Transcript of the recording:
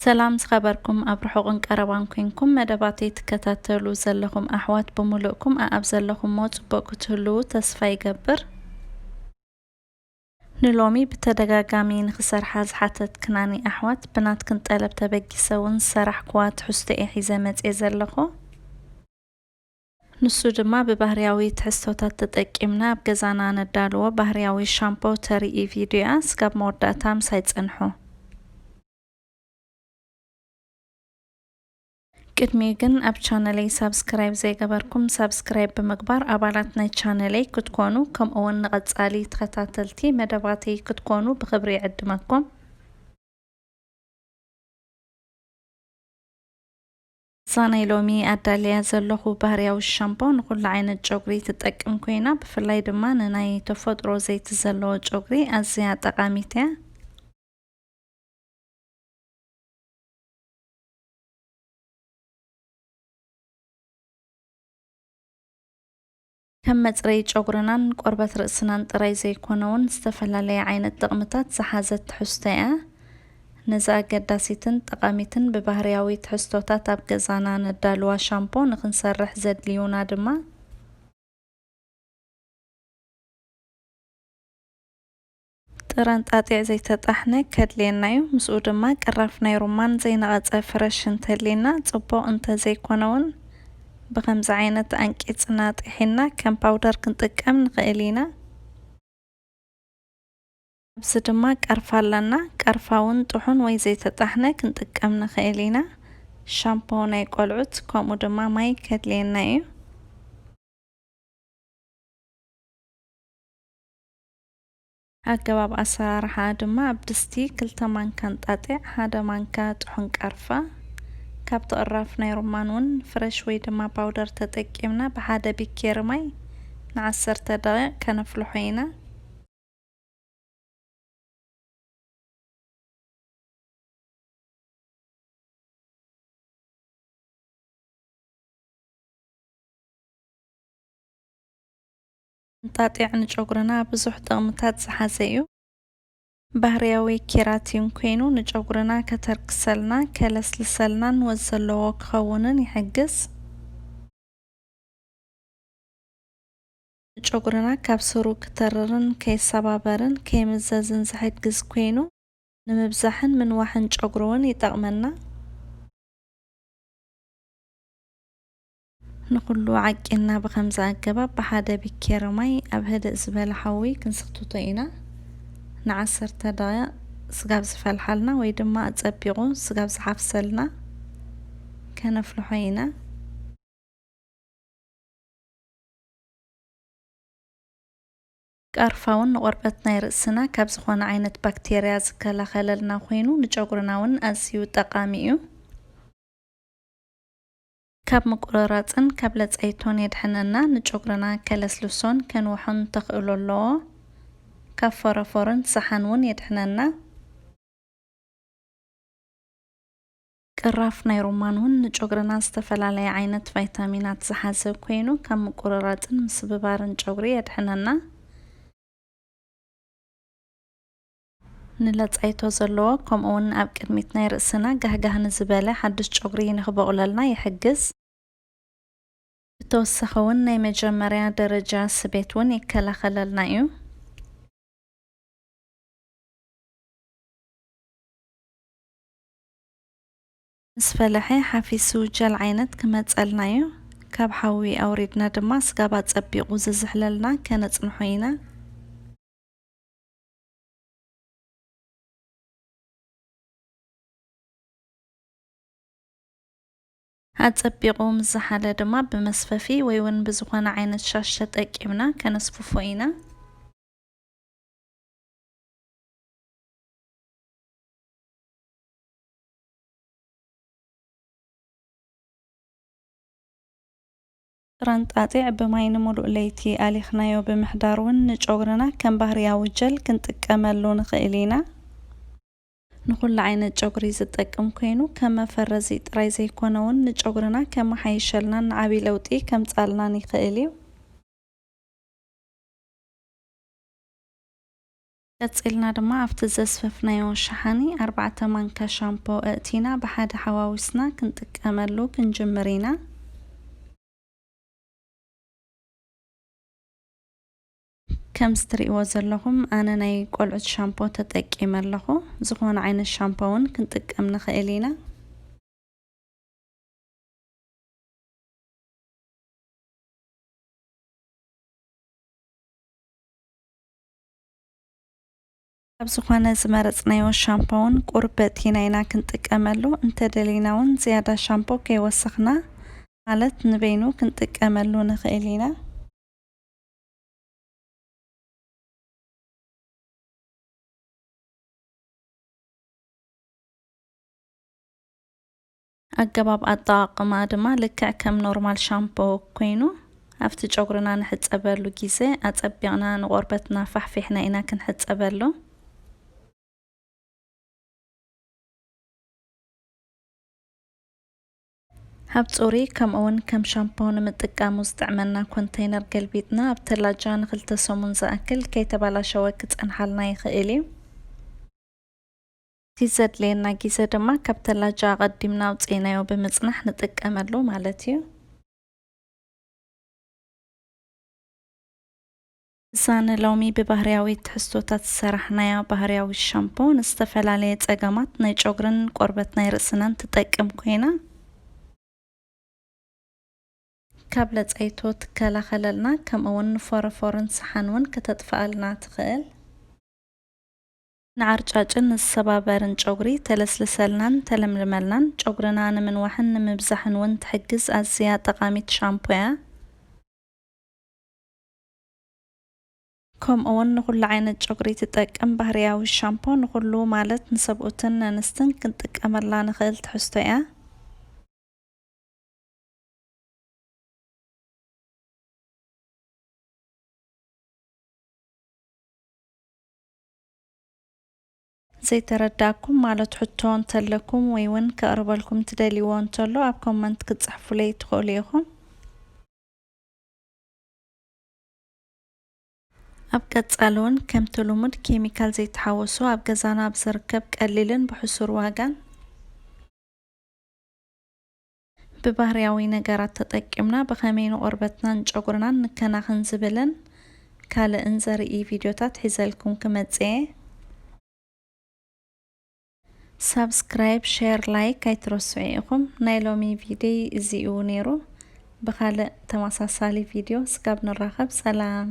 ሰላም ዝኸበርኩም ኣብ ርሑቕን ቀረባን ኮንኩም መደባተይ ትከታተሉ ዘለኹም ኣሕዋት ብምሉእኩም ኣኣብ ዘለኹሞ ጽቡቕ ክትህልዉ ተስፋ ይገብር። ንሎሚ ብተደጋጋሚ ንኽሰርሓ ዝሓተትክናኒ ኣሕዋት ብናትክን ጠለብ ተበጊሰ እውን ዝሰራሕክዋ ትሕዝቶ እየ ሒዘ መጽየ ዘለኹ። ንሱ ድማ ብባህርያዊ ትሕዝቶታት ተጠቂምና ኣብ ገዛና ነዳልዎ ባህርያዊ ሻምፖ ተርኢ ቪድዮ እያ። ስጋብ መወዳእታ ምሳይ ጽንሑ። ቅድሚኡ ግን ኣብ ቻነለይ ሳብስክራይብ ዘይገበርኩም ሳብስክራይብ ብምግባር ኣባላት ናይ ቻነለይ ክትኮኑ፣ ከምኡ እውን ንቐጻሊ ተኸታተልቲ መደባተይ ክትኮኑ ብኽብሪ ይዕድመኩም። እዛ ናይ ሎሚ ኣዳልያ ዘለኹ ባህርያዊ ሻምፖ ንኹሉ ዓይነት ጨጉሪ ትጠቅም ኮይና፣ ብፍላይ ድማ ንናይ ተፈጥሮ ዘይቲ ዘለዎ ጨጉሪ ኣዝያ ጠቓሚት እያ። ከም መጽረዪ ጨጉርናን ቆርበት ርእስናን ጥራይ ዘይኮነ እውን ዝተፈላለየ ዓይነት ጥቕምታት ዝሓዘት ትሕዝቶ እያ። ነዛ ኣገዳሲትን ጠቓሚትን ብባህርያዊ ትሕዝቶታት ኣብ ገዛና ነዳልዋ ሻምፖ ንኽንሰርሕ ዘድልዩና ድማ፣ ጥረ እንጣጢዕ ዘይተጣሕነ ከድልየና እዩ። ምስኡ ድማ ቅራፍ ናይ ሩማን ዘይነቐጸ ፍረሽ እንተልየና ጽቡቕ፣ እንተዘይኮነ እውን ብኸምዚ ዓይነት ኣንቂጽና ጥሒና ከም ፓውደር ክንጥቀም ንኽእል ኢና። ኣብዚ ድማ ቀርፋ ኣለና። ቀርፋ እውን ጥሑን ወይ ዘይተጣሕነ ክንጥቀም ንኽእል ኢና። ሻምፖ ናይ ቆልዑት ከምኡ ድማ ማይ ከድልየና እዩ። ኣገባብ ኣሰራርሓ ድማ ኣብ ድስቲ ክልተ ማንካ እንጣጢዕ፣ ሓደ ማንካ ጥሑን ቀርፋ፣ ካብቲ ቅራፍ ናይ ሩማን እውን ፍረሽ ወይ ድማ ፓውደር ተጠቂምና ብሓደ ቢኬሪ ማይ ንዓሰርተ ደቂቕ ከነፍልሖ ኢና። እንጣጢዕ ንጨጉርና ብዙሕ ጥቕምታት ዝሓዘ እዩ። ባህርያዊ ኬራቲን ኮይኑ ንጨጉርና ከተርክሰልና፣ ከለስልሰልናን ወዝ ዘለዎ ክኸውንን ይሕግዝ። ንጨጉርና ካብ ስሩ ክተርርን ከይሰባበርን ከይምዘዝን ዝሕግዝ ኮይኑ፣ ንምብዛሕን ምንዋሕን ጨጉሪ እውን ይጠቕመና። ንኹሉ ዓቂንና ብኸምዚ ኣገባብ ብሓደ ቢኬሪ ማይ ኣብ ህድእ ዝበለ ሓዊ ክንስክትቶ ኢና። ንዓሰርተ ደቂቕ ስጋብ ዝፈልሓልና ወይ ድማ ኣጸቢቑ ስጋብ ዝሓፍሰልና ከነፍልሖ ኢና። ቀርፋ እውን ንቆርበት ናይ ርእስና ካብ ዝኾነ ዓይነት ባክቴርያ ዝከላኸለልና ኮይኑ ንጨጉርና እውን ኣዝዩ ጠቓሚ እዩ። ካብ ምቁርራጽን ካብ ለጻይቶን የድሕነና፣ ንጨጉርና ከለስልሶን ከንውሖን ተኽእሎ ኣለዎ። ካብ ፎረፎርን ሰሓን እውን የድሕነና። ቅራፍ ናይ ሩማን እውን ንጨጉርና ዝተፈላለየ ዓይነት ቫይታሚናት ዝሓዘ ኮይኑ ካብ ምቁርራጽን ምስብባርን ጨጉሪ የድሕነና። ንለጻይቶ ዘለዎ ከምኡ እውን ኣብ ቅድሚት ናይ ርእስና ጋህጋህ ንዝበለ ሓድሽ ጨጉሪ ንኽበቑለልና ይሕግዝ። ብተወሳኺ እውን ናይ መጀመርያ ደረጃ ስቤት እውን ይከላኸለልና እዩ። ምስ ፈለሐ ሓፊሱ ጀል ዓይነት ክመጸልና እዩ። ካብ ሓዊ ኣውሪድና ድማ ስጋብ ኣጸቢቑ ዝዝሕለልና ከነጽንሖ ኢና። ኣጸቢቑ ምስ ዝሓለ ድማ ብመስፈፊ ወይ እውን ብዝኾነ ዓይነት ሻሽ ተጠቂምና ከነስፍፎ ኢና። ጥረ እንጣጢዕ ብማይ ንምሉእ ለይቲ ኣሊኽናዮ ብምሕዳር እውን ንጨጉርና ከም ባህርያዊ ጀል ክንጥቀመሉ ንኽእል ኢና። ንኹሉ ዓይነት ጨጉሪ ዝጠቅም ኮይኑ ከም መፈረዚ ጥራይ ዘይኮነ እውን ንጨጉርና ከመሓይሸልናን ዓቢ ለውጢ ከምጻልናን ይኽእል እዩ። ቀጺልና ድማ ኣብቲ ዘስፈፍናዮ ሸሓኒ ኣርባዕተ ማንካ ሻምፖ እእቲና ብሓደ ሓዋዊስና ክንጥቀመሉ ክንጅምር ኢና። ከምዚ ትርእይዎ ዘለኹም ኣነ ናይ ቆልዑት ሻምፖ ተጠቂመ ኣለኹ። ዝኾነ ዓይነት ሻምፖ እውን ክንጥቀም ንኽእል ኢና። ካብ ዝኾነ ዝመረጽናዮ ሻምፖ እውን ቁሩብ በቲና ኢና ክንጥቀመሉ። እንተደሊና እውን ዝያዳ ሻምፖ ከይወሰኽና ማለት ንበይኑ ክንጥቀመሉ ንኽእል ኢና። ኣገባብ ኣጠቓቕማ ድማ ልክዕ ከም ኖርማል ሻምፖ ኮይኑ ኣብቲ ጨጉርና ንሕጸበሉ ግዜ ኣጸቢቕና ንቆርበትና ፋሕፊሕና ኢና ክንሕጸበሉ። ኣብ ጹሪ ከምኡ እውን ከም ሻምፖ ንምጥቃሙ ዝጥዕመና ኮንተይነር ገልቢጥና ኣብ ተላጃ ንኽልተ ሰሙን ዝኣክል ከይተባላሸወ ክጸንሓልና ይኽእል እዩ። እቲ ዘድልየና ግዜ ድማ ካብ ተላጃ ኣቐዲምና ኣውጺእናዮ ብምጽናሕ ንጥቀመሉ ማለት እዩ። እዛ ንሎሚ ብባህርያዊ ትሕዝቶታት ዝሰራሕናያ ባህርያዊ ሻምፖ ንዝተፈላለየ ጸገማት ናይ ጨጉርን ቆርበት ናይ ርእስናን ትጠቅም ኮይና፣ ካብ ለጸይቶ ትከላኸለልና፣ ከምኡ እውን ንፎረፎርን ሰሓን እውን ከተጥፍኣልና ትኽእል። ንዓርጫጭን ንዝሰባበርን ጨጉሪ ተለስልሰልናን ተለምልመልናን፣ ጨጉርና ንምንዋሕን ንምብዛሕን እውን ትሕግዝ ኣዝያ ጠቓሚት ሻምፖ እያ። ከምኡ እውን ንኹሉ ዓይነት ጨጉሪ ትጠቅም ባህርያዊ ሻምፖ ንኹሉ ማለት ንሰብኡትን ነንስትን ክንጥቀመላ ንኽእል ትሕዝቶ እያ። ዘይተረዳእኩም ማለት ሕቶ እንተለኩም ወይ እውን ከቕርበልኩም ትደልይዎ እንተሎ ኣብ ኮመንት ክትጽሕፉለይ ትኽእሉ ኢኹም። ኣብ ቀጻሊ እውን ከምቲ ልሙድ ኬሚካል ዘይተሓወሶ ኣብ ገዛና ኣብ ዝርከብ ቀሊልን ብሕሱር ዋጋን ብባህርያዊ ነገራት ተጠቂምና ብኸመይ ንቆርበትናን ጨጉርናን ንከናኸን ዝብልን ካልእን ዘርኢ ቪድዮታት ሒዘልኩም ክመጽእ እየ። ሳብስክራይብ፣ ሼር፣ ላይክ ኣይትረስዑ ኢኹም። ናይ ሎሚ ቪድዮ እዚኡ ነይሩ። ብኻልእ ተመሳሳሊ ቪድዮ ስጋብ ንራኸብ ሰላም።